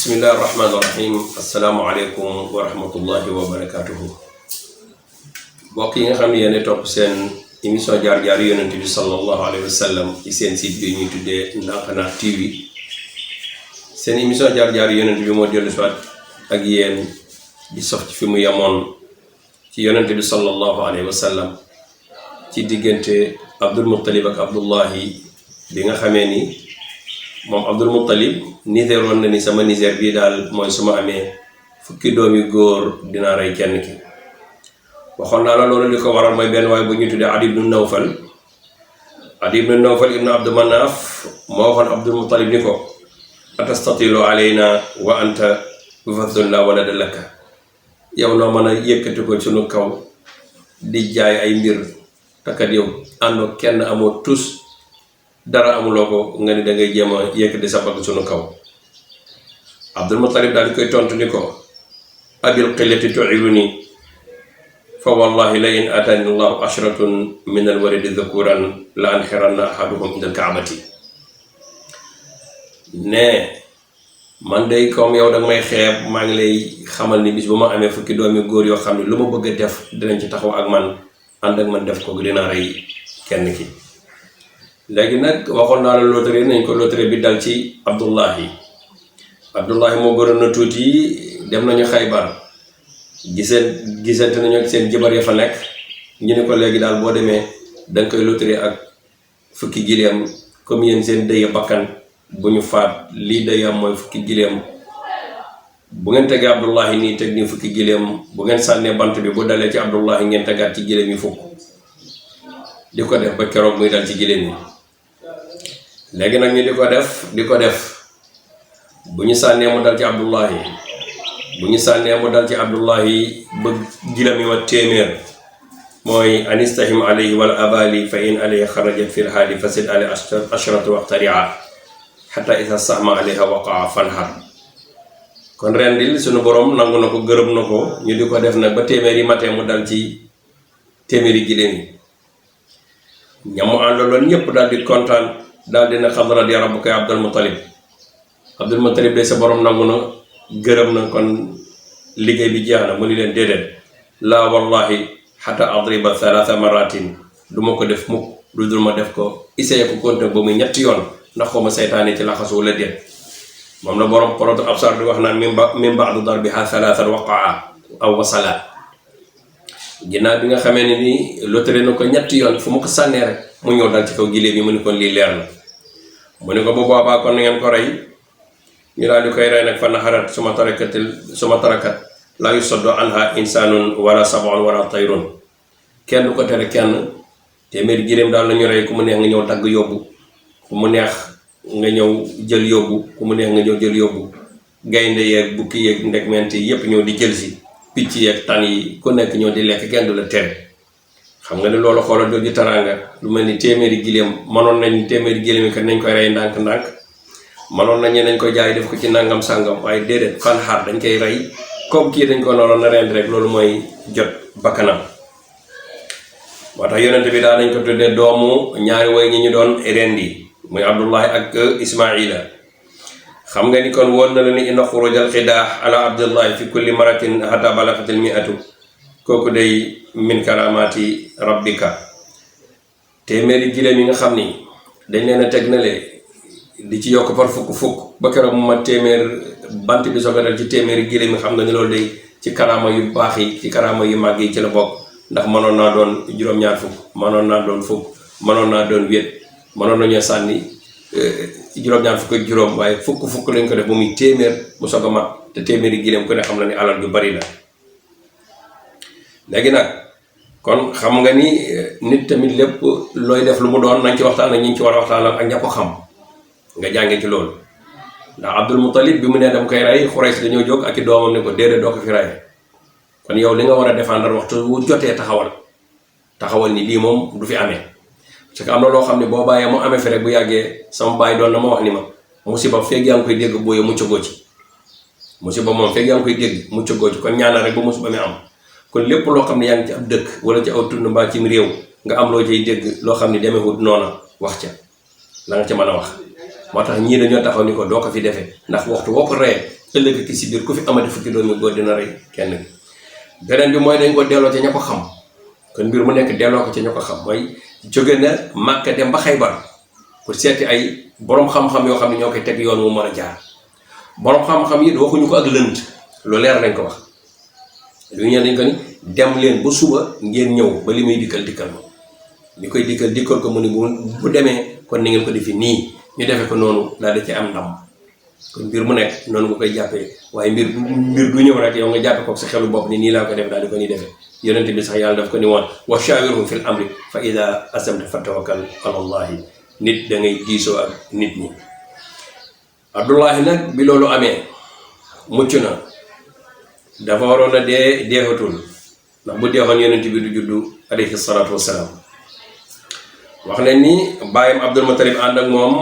Bismillahir Rahmanir Rahim. Assalamualaikum warahmatullahi wabarakatuh. Mbokk yi nga xam ne yéen topp seen émission jaar-jaar yonent bi sallallahu alayhi wa sallam ci seen site bi ñuy tuddee Ndankanaar TV. Seen émission jaar-jaar yonent bi moo dellu si waat ak yéen di sof ci fi mu yemoon ci yonent bi sallallahu alayhi wa sallam ci diggante Abdul Muttalib ak Abdullahi bi nga xamee ni moom Abdul Muttalib niseeroon na ni sama niseer bii daal mooy su ma amee fukki doomi góor dinaa rey kenn ki. waxoon naa la loolu li ko waral mooy benn waaye bu ñu tuddee Adi ibnu Nawfal. Adi ibnu Nawfal ibnu Abdu Manaaf moo waxoon Abdul Muttalib ni ko atastatilu alayna wa anta fathun la walada laka. yow noo mën a yëkkati ko sunu kaw di jaay ay mbir takat yow àndoo kenn amoo tus dara amuloo ko nga ni dangay jéem a yëkkati sa bagg sunu kaw. Abdul Muttalib daal di koy tontu ni ko abil qillati tu'iruni fa wallahi la in atani allahu ashratun min alwaridi dhukuran la anxiranna ahaduhum inda alkaabati. ne man day comme yow danga may xeeb maa ngi lay xamal ni bis bu ma amee fukki doomi góor yoo xam ne lu ma bëgg a def dinañ ci taxaw ak man ànd ak man def ko dinaa rey kenn ki. léegi nag waxoon naa la loterie nañ ko loterie bi dal ci Abdullahi moo gënoon na tuuti. dem nañu Xaybar gisante nañu ak seen jabar ya fa nekk ñu ne ko léegi daal boo demee danga koy loterie ak fukki gileem comme yéen seen dëye bakkan bu ñu faat lii dëye am mooy fukki gileem bu ngeen tegee Abdullahi nii teg nii fukki gileem bu ngeen sànnee bant bi bu dalee ci Abdullahi ngeen tegaat ci gileem yi fukk di ko def ba keroog muy dal ci gileem yi. léegi nag ñu di ko def bu ñu sànnee mu dal ci Abdullahi ba gilam yi ma téeméer mooy anistahim alayhi wal abali fa in alayhi xarajat fil haadi fasid ali ashratu waqtaria xata isa sahma alayha waqaa fanhar. kon rendil sunu borom nangu na ko gërëm na ko ñu di ko def nag ba téeméer yi matee mu dal ci téeméeri giléem yi. ñamu àndaloon ñëpp daal di kontaan daal dina xam radiya rabbuka ya Abdul Muttalib de sa borom nangu na gërëm na kon liggéey bi jeex na mu ni leen déedéet laa wallahi xata adriba 3 maratin du ma ko def mukk lu dul ma def ko essayé ko konte ba muy ñetti yoon ndax xaw ma seytaane ci laxasu wala déet. moom la borom poroto absar di wax naan min ba'du darbiha 3 waqaa aw wasala. ginnaaw bi nga xamee ne ni loterie na ko ñetti yoon fu ma ko sànnee rek mu ñëw dal ci kaw giléem yi mu ni kon lii leer na mu ni ko bu boobaa kon na ngeen ko rey. ñu daal di koy rey nag fa naxarat suma tarakat laa yusaddu anha insanun wala sab'un wala tayrun. kenn du ko tere kenn téeméeri giléem daal la ñu rey ku mu neex nga ñëw dagg yóbbu ku mu neex nga ñëw jël yóbbu ku mu neex nga ñëw jël yóbbu. gaynde yeeg bukki yeeg ndegment yi yépp ñëw di jël si picc yeeg tan yi ku nekk ñëw di lekk kenn du la tere. xam nga ne loolu xoolal jooju taraanga lu mel ni téeméeri giléem mënoon nañ téeméeri giléem yi kat nañ koy rey ndànk-ndànk mënoon nañu nañ ko jaay def ko ci nangam sàngam waaye déedéet fan xaar dañ koy rey comme kii dañ ko nooroon na rend rek loolu mooy jot bakkanam. moo tax yonent bi daal nañ ko tuddee doomu ñaari way ñi ñu doon rendi muy Abdullahi ak Ismaila. xam nga ni kon woon na la ni inna xurujal xidaa ala Abdullahi fi kulli maratin hatta balagatil mi'atu kooku day min karamati rabbika. téeméeri giléem yi nga xam ni dañ leen a teg na le di ci yokk par fukk ba keroog mu ma téeméer bant bi soog a dal ci téeméeri giléem yi xam nga ni loolu day ci karaama yu baax yi ci karaama yu màgg yi ci la bokk. ndax mënoon naa doon juróom-ñaar fukk mënoon naa doon fukk mënoon naa doon wét mënoon nañoo sànni juróom-ñaar fukk ak juróom waaye fukk lañ ko def ba muy téeméer mu soog a mat te téeméeri giléem ku ne xam na ni alal ju bari la. léegi nag kon xam nga ni nit tamit lépp looy def lu mu doon nañ ci waxtaan ak ñi ci war a waxtaan ak ña ko xam nga jànge ci loolu. ndax Abdul Muttalib bi mu ne dama koy rey Xurays dañoo jóg ak i doomam ne ko déedéet doo ko fi rey kon yow li nga war a défendre waxtu wu jotee taxawal ni lii moom du fi amee. parce que am na loo xam ne boo bàyyee mu amee fi rek bu yàggee sama baay doon na ma wax ni ma musiba feeg yaa ngi koy dégg booyee muccagoo ci musiba moom feeg yaa ngi koy dégg muccagoo ci kon ñaanal rek ba musiba mi am. kon lépp loo xam ne yaa ngi ci ab dëkk wala ci aw tund mbaa ci réew nga am loo cay dégg loo xam ne demewut noona wax ca la nga ca mën a wax. moo tax ñii dañoo taxaw ni ko doo ko fi defee ndax waxtu woo ko reyee ëllëg ki si biir ku fi amati fukki doomi góor dina rey kenn gi. beneen bi mooy dañ ko delloo ca ña ko xam kon mbir mu nekk delloo ko ca ña ko xam mooy jóge na Màkka dem ba Xaybar pour seeti ay borom xam-xam yoo xam ne ñoo koy teg yoon mu mën a jaar borom xam-xam yi waxuñu ko ak lënt lu leer lañ ko wax lu ñeen dañ ko ni dem leen ba suba ngeen ñëw ba li muy dikkal ma li koy dikkal ko mu ni bu demee kon ni ngeen ko defi nii ñu defee ko noonu daal di ci am ndam kon mbir mu nekk noonu nga koy jàppee waaye mbir du ñëw rek yow nga jàppe ko sa xelu bopp ni nii laa ko def daal di ko ni defee yonent bi sax yàlla daf ko ni woon wa shawirhum fil amri fa ida azamta fatawakkal ala allahi nit da ngay diisoo ak nit ñi. Abdullahi nag bi loolu amee mucc na dafa waroon a deexatul ndax bu deexoon yonent bi du juddu alayhi salaatu wassalaam. wax nañ ni bàyyam Abdul Muttalib ànd ak moom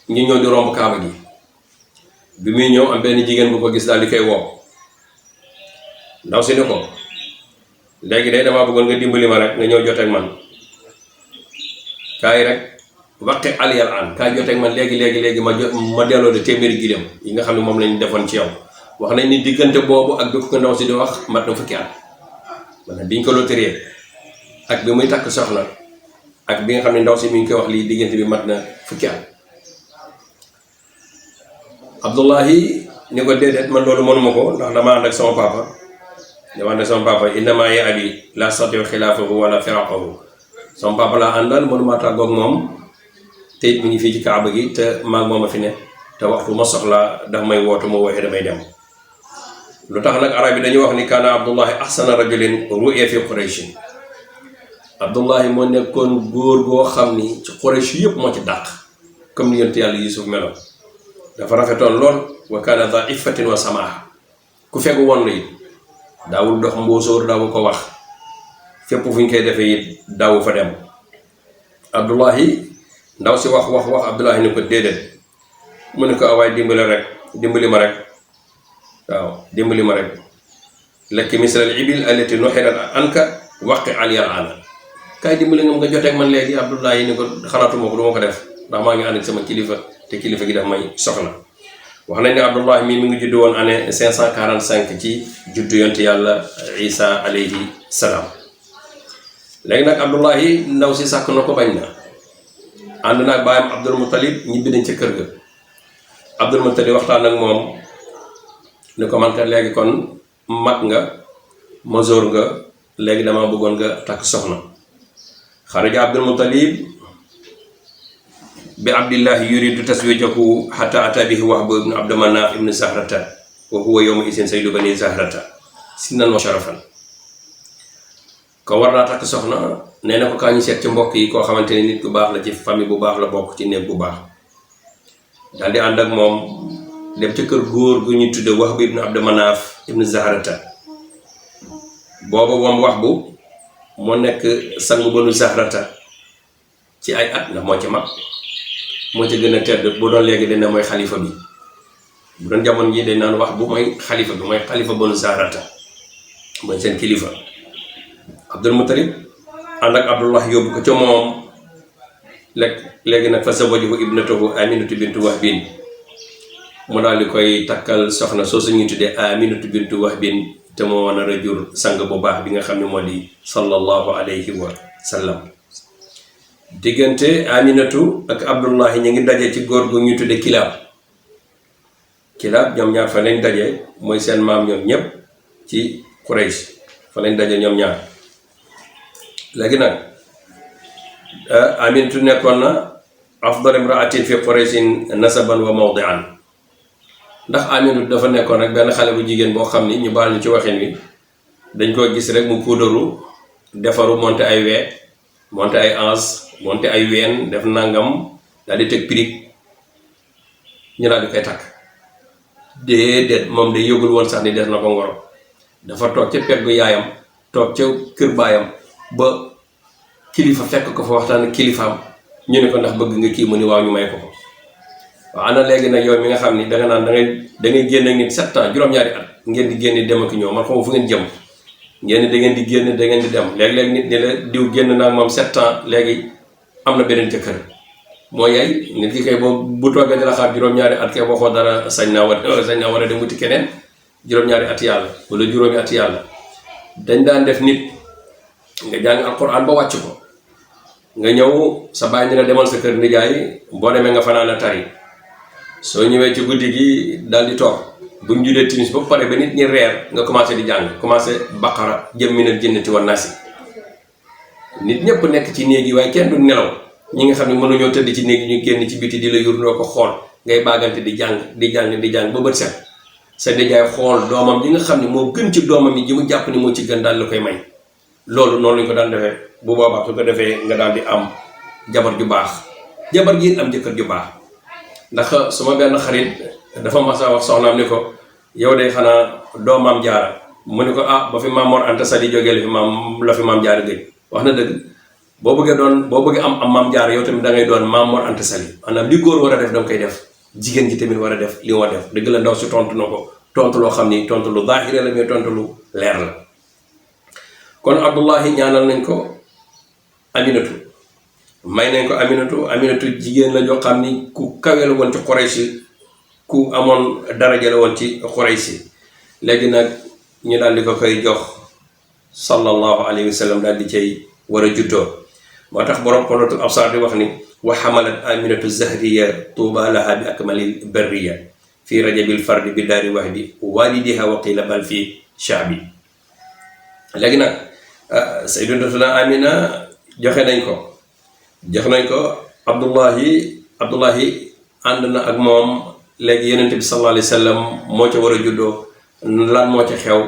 ñu ñëw di romb kaaba gi bi muy ñëw am benn jigéen bu ko gis daal di koy woo ndaw si ne ko léegi de damaa bëggoon nga dimbali ma rek nga ñëw joteeg man kaay rek waqi aliyal an kaay joteeg man léegi ma delloo de téeméeri gileem yi nga xam ne moom lañ defoon ci yow. wax nañ ni diggante boobu ak bi ko ndaw si di wax mat na fukki at maanaam biñ ko loterie ak bi muy takk soxna ak bi nga xam ne ndaw si mi ngi koy wax lii diggante bi mat na fukki at. Abdullahi ni ko déedéet man loolu mënuma ko ndax dama ànd ak sama papa innama ya abi la satiu xilaafahu wala firaqahu sama papa laa àndal mënuma tàggoog moom te it mi ngi fii ci kaaba gi te maag moom a fi ne te waxtu ma soxla daf may wootu ma waxee damay dem. lu tax nag arab yi dañuy wax ni kaana Abdullahi ahsana rajulin ru'ya fi Quraysh. Abdullahi moo nekkoon góor goo xam ni ci Quraysh yëpp moo ci dàq comme ni yonent yàlla Yusuf meloon dafa rafetoon lool wa kaana dha iffatin wa samaaha ku fegu woon la it daawul dox mbóosóor daawu ko wax fépp fu ñu koy defee it daawu fa dem. Abdullahi ndaw si wax Abdullahi ni ko déedéet mu ne ko awaay dimbali ma rek lekki misral ibil allati nuhirat anka waqi aliyal ana kaay dimbali nga joteeg man léegi. Abdullahi ni ko xalaatuma ko du ma ko def ndax maa ngi ànd ak sama kilifa te kilifa gi daf may soxla. wax nañ ne Abdullahi mii mi ngi juddu woon année 545 ci juddu yonte yàlla Isa alayhi salaam. léegi nag Abdullahi ndaw si sàkk na ko bañ na ànd naag baayam Abdul Muttalib ñibbi nañ ca kër ga. Abdul Muttalib waxtaan ak moom ni ko man kat léegi kon mag nga masoor nga léegi dama bëggoon nga takk soxna. xaraja Abdul Muttalib bi Abdillahi yuridu taswijahu hatta ata bihi Wahb ibn Abd Manaf ibn Zahrata wa huwa yawma isin sayyidu bani Zahrata sinnan wa sharafan. ko war naa takk soxna nee na ko kaa ñu seet ci mbokk yi koo xamante ne nit ku baax la ci famille bu baax la bokk ci néeg bu baax. daal di ànd ak moom dem ca kër góor gu ñu tudde Wahb ibn Abd Manaf ibn Zahrata. booba moom Wahb moo nekk sangu banu Zahrata ci ay at ndax moo ci mag moo ci gën a tedd bu doon léegi dañ ne mooy xalifa bi bu doon jamono ji dañ naan Wahb mooy xalifa bi mooy xalifa banu Zahrata mooy seen kilifa. Abdul Muttalib ànd ak Abdullah yóbbu ko ca moom léegi nag fa zawajahu ibnatahu Aminatu bintu Wahbin mu daal di koy takkal soxna soo suñuy tuddee Aminatu bintu Wahbin te moo nar a jur sang bu baax bi nga xam ne moo di sallallahu alayhi wa sallam. diggante Aminatu ak Abdullahi ñu ngi daje ci góor gu ñu tuddee Kilaab ñoom ñaar fa lañ daje mooy seen maam ñoom ñëpp ci Quraysh fa lañ daje ñoom ñaar. léegi nag Aminatu nekkoon na afdal imraatin fi Qurayshin nasaban wa mawdi'an ndax Aminatu dafa nekkoon rek benn xale bu jigéen boo xam ni ñu baal ñu ci waxin wi dañ koo gis rek mu puudaru defaru monte ay wee monte ay ans monte ay ween def nangam daal di teg pirig ñu daal di koy takk. déedéet moom de yëgul woon sax ni des na ko ngoro dafa toog ca peggu yaayam toog ca kër baayam ba kilifa fekk ko fa waxtaan ak kilifaam ñu ne ko ndax bëgg nga kii mu ni waaw ñu may ko ko. waaw ana léegi nag yow mi nga xam ni danga naan da ngay génn ak nit 7 ans juróom-ñaari at ngeen di génn dem ak ñëw man xaw ma fu ngeen jëm ngeen da ngeen di génn da ngeen di dem léeg-léeg nit ni la diw génn naa moom 7 ans léegi am na beneen jëkkër moo yay nit ki kay bu toogee di la xaar juróom-ñaari at kay waxoo dara sañ naa war a dem wuti keneen juróom-ñaari at yàlla wala juróomi at yàlla. dañ daan def nit nga jàng alquran ba wàcc ko nga ñëw sa baay ni la demal sa kër nijaay boo demee nga fanaan a tari soo ñëwee ci guddi gi daal di toog buñ julee timis ba pare ba nit ñi reer nga commencé di jàng commencé baqara jëm minal jinnati wan naasi nit ñëpp nekk ci néeg yi waaye kenn du nelaw ñi nga xam ne mënuñoo tëdd ci néeg yi ñu génn ci biti di la yur doo ko xool ngay baagante di jàng ba bët set sa nijaay xool doomam yi nga xam ne moo gën ci doomam yi ji mu jàpp ni moo ci gën daal la koy may loolu noonu lañ ko daan defee bu boobaa su ko defee nga daal di am jabar ju baax jabar ji am jëkkër ju baax ndax suma benn xarit dafa mas a wax soxnaam ni ko yow de xanaa doo maam jaara mu ni ko ba fi maam Mor Anta Sali jógee la fi maam jaara gëj wax na dëgg boo bëggee am maam jaara yow tamit da ngay doon maam Mor Anta Sali maanaam li góor war a def danga koy def jigéen ji tamit war a def li war def dëgg la ndaw si tontu na ko tontu loo xam ni tontu lu zaahira la mais tontu lu leer la kon Abdullahi ñaanal nañ ko Aminatu may nañ ko Aminatu jigéen la joo xam ni ku kawe la woon ci Quraysh ku amoon daraja la woon ci Quraysh léegi nag ñu daal di ko koy jox sallallahu alayhi wa sallam daal di cay war a juddoo moo tax borom Qurratul Absar di wax ni wa xamalat Aminatu Zahriya tuuba laha bi akmalil barriya fi rajabil fardi bi daari wahdi walidiha wa qila bal fi shaabi léegi nag sayyidatuna Amina jox nañ ko Abdullahi ànd na ak moom léegi yonent bi sallallahu alayhi wa sallam moo ca war a juddoo lan moo ca xew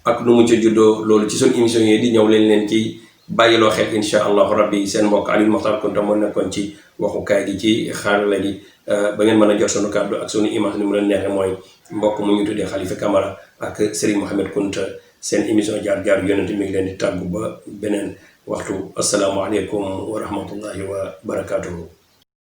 ak nu mu ca juddoo loolu ci suñu émission yi di ñëw leen ci bàyyiloo xel insha allahu rabbi seen mbokk Aliou Mokhtar Kounta moo nekkoon ci waxukaay gi ci xarala gi ba ngeen mën a jot sunu kàddu ak sunu image ni mu leen neexee mooy mbokk mu ñu tuddee Khalifa Camara ak Serigne Mohamed Kounta seen émission jaar-jaar yonent mi ngi leen di tàggu ba beneen waxtu asalaamaaleykum wa rahmatullahi wa barakaatuhu.